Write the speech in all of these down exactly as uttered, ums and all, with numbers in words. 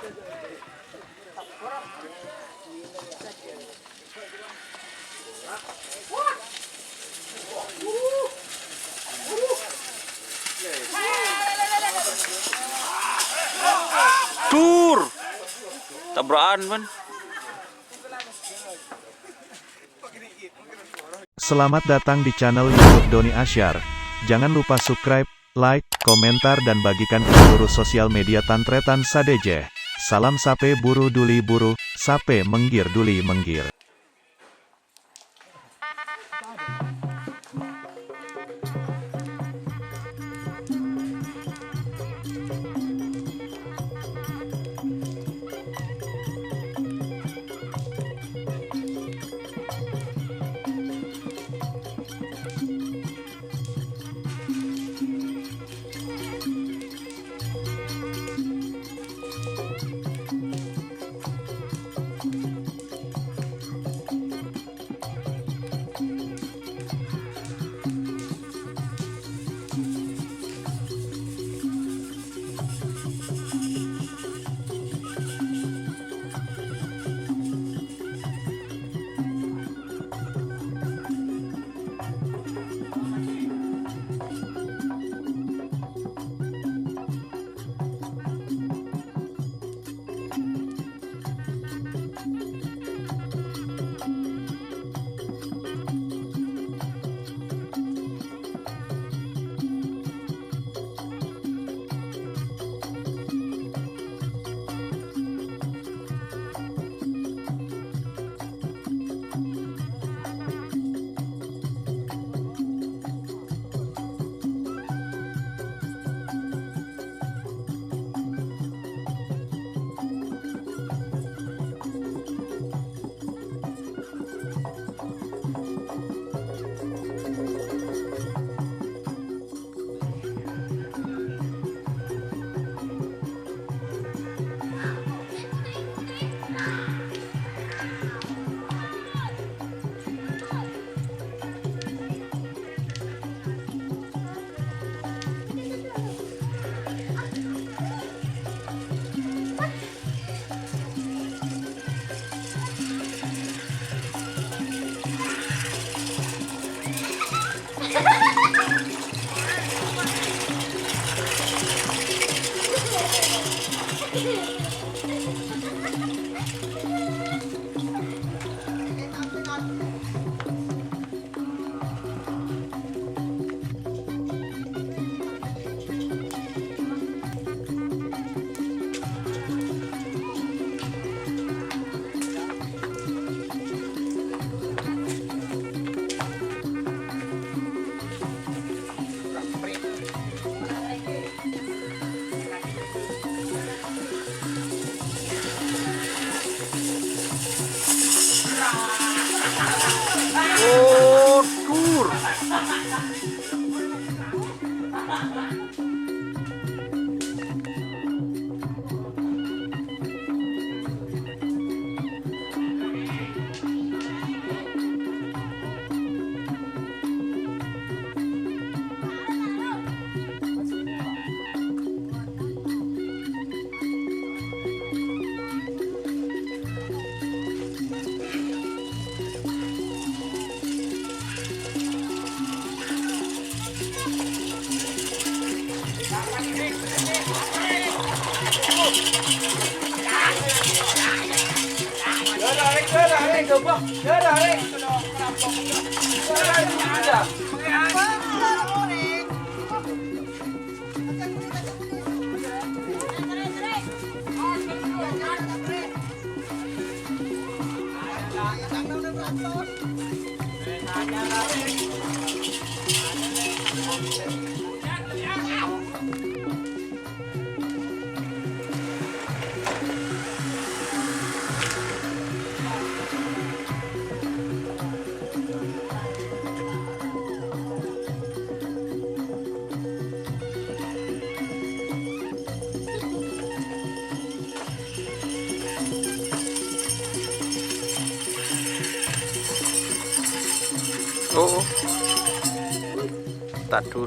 Dur. Tabrakan, man. Selamat datang di channel YouTube Doni Asyar. Jangan lupa subscribe, like, komentar, dan bagikan ke seluruh sosial media tan-tarètan sadhâjâ. Salam sapè buru duli buru, sapè mèngghir duli mèngghir. Oh, dur. Oh, tadur.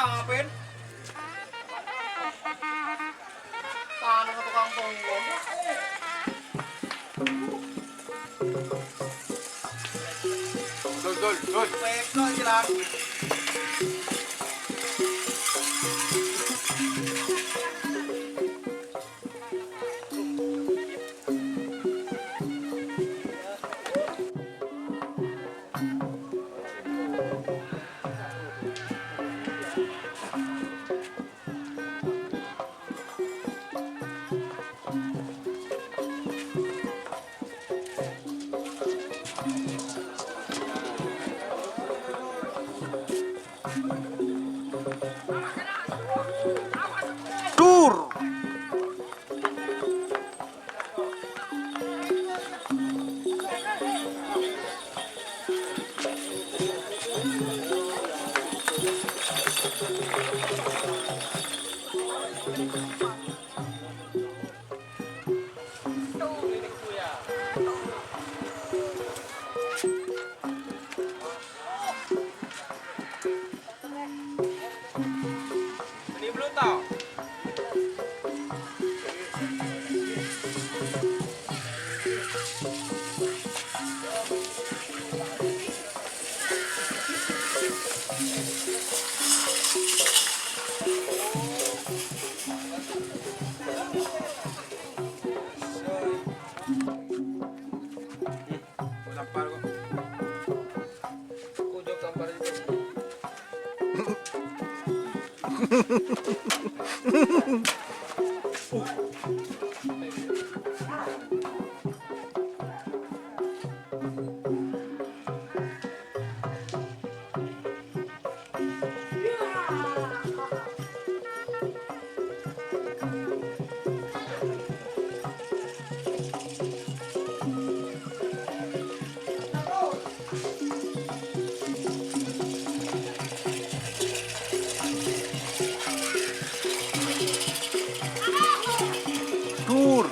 Apin? Tanah tukang tonggo. Dul, dul, dul. Peplo, Jilang. Dur. Sampar kok. Kujok sampar itu. Dur.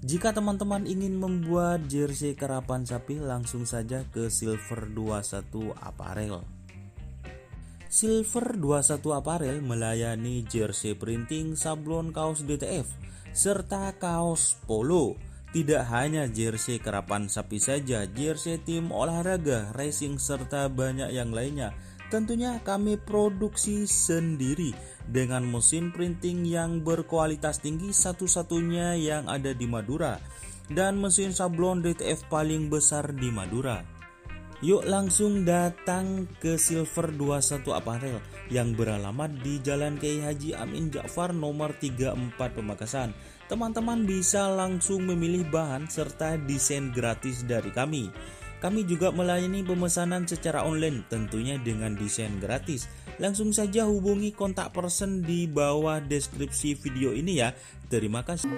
Jika teman-teman ingin membuat jersey karapan sapi, langsung saja ke Silver dua satu Apparel. Silver dua satu Apparel melayani jersey printing, sablon, kaos D T F, serta kaos polo. Tidak hanya jersey karapan sapi saja, jersey tim olahraga, racing, serta banyak yang lainnya. Tentunya kami produksi sendiri dengan mesin printing yang berkualitas tinggi, satu-satunya yang ada di Madura, dan mesin sablon D T F paling besar di Madura. Yuk langsung datang ke Silver dua satu Apparel yang beralamat di Jalan Kiai Haji Amin Ja'far nomor tiga empat Pamekasan. Teman-teman bisa langsung memilih bahan serta desain gratis dari kami. Kami juga melayani pemesanan secara online, tentunya dengan desain gratis. Langsung saja hubungi kontak person di bawah deskripsi video ini ya. Terima kasih.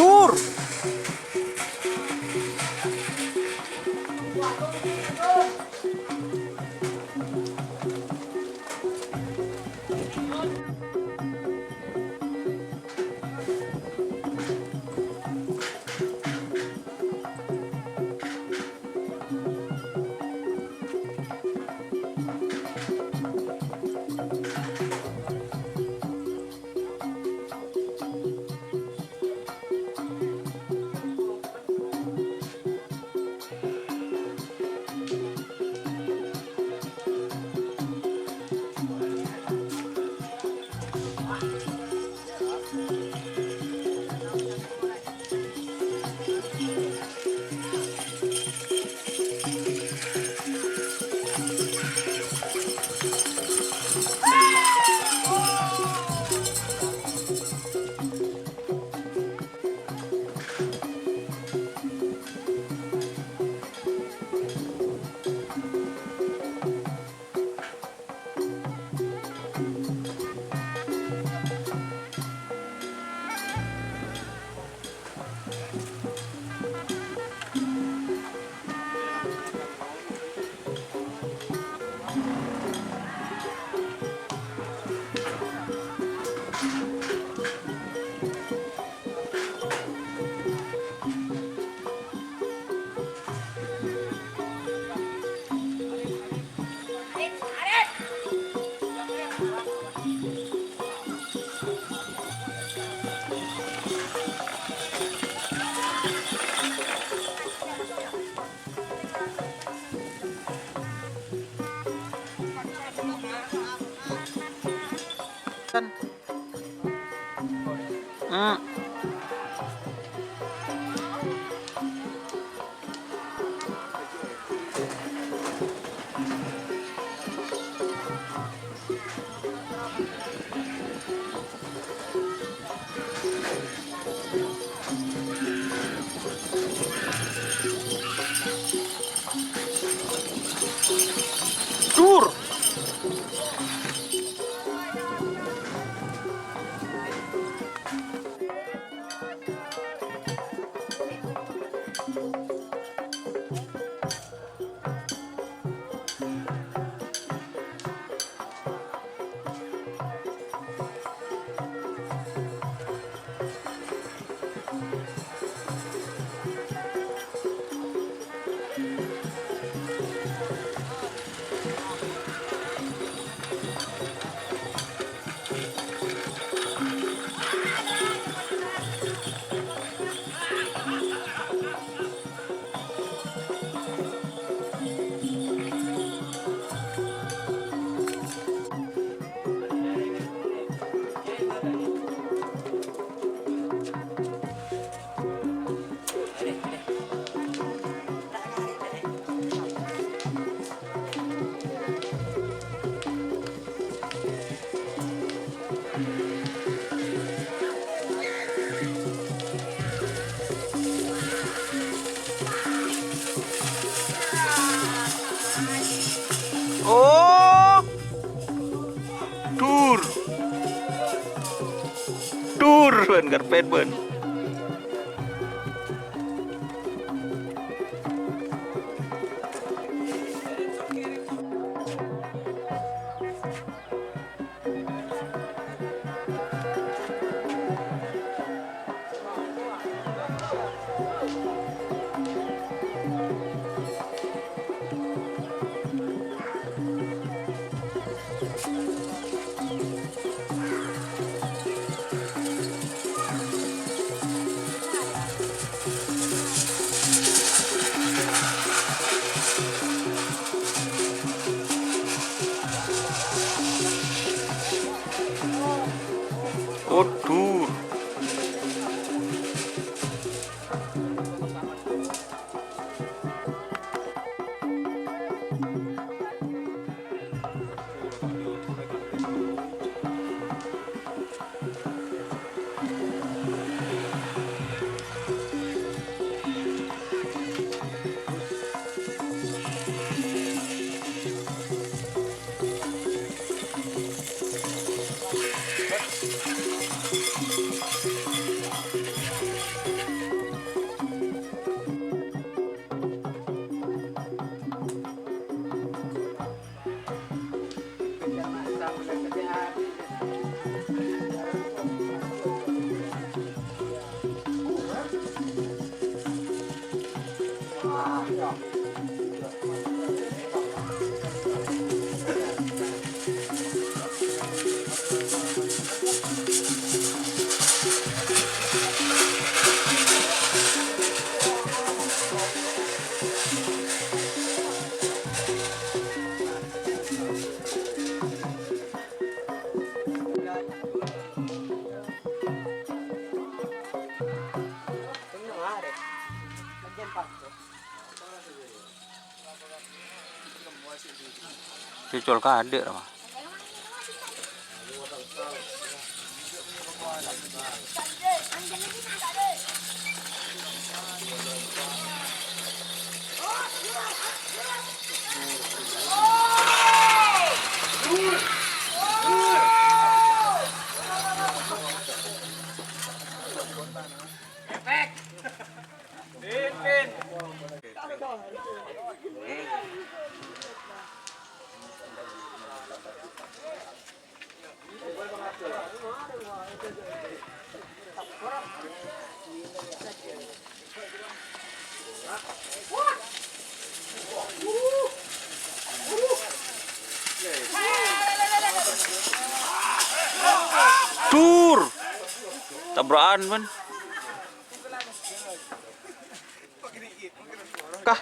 Gur! Hmm. Dur. Oh. Dur. Dur, bân, karpet, bân. Waduh. Cocol kadek, Rama. Dur. Tabrakan, man. Kah?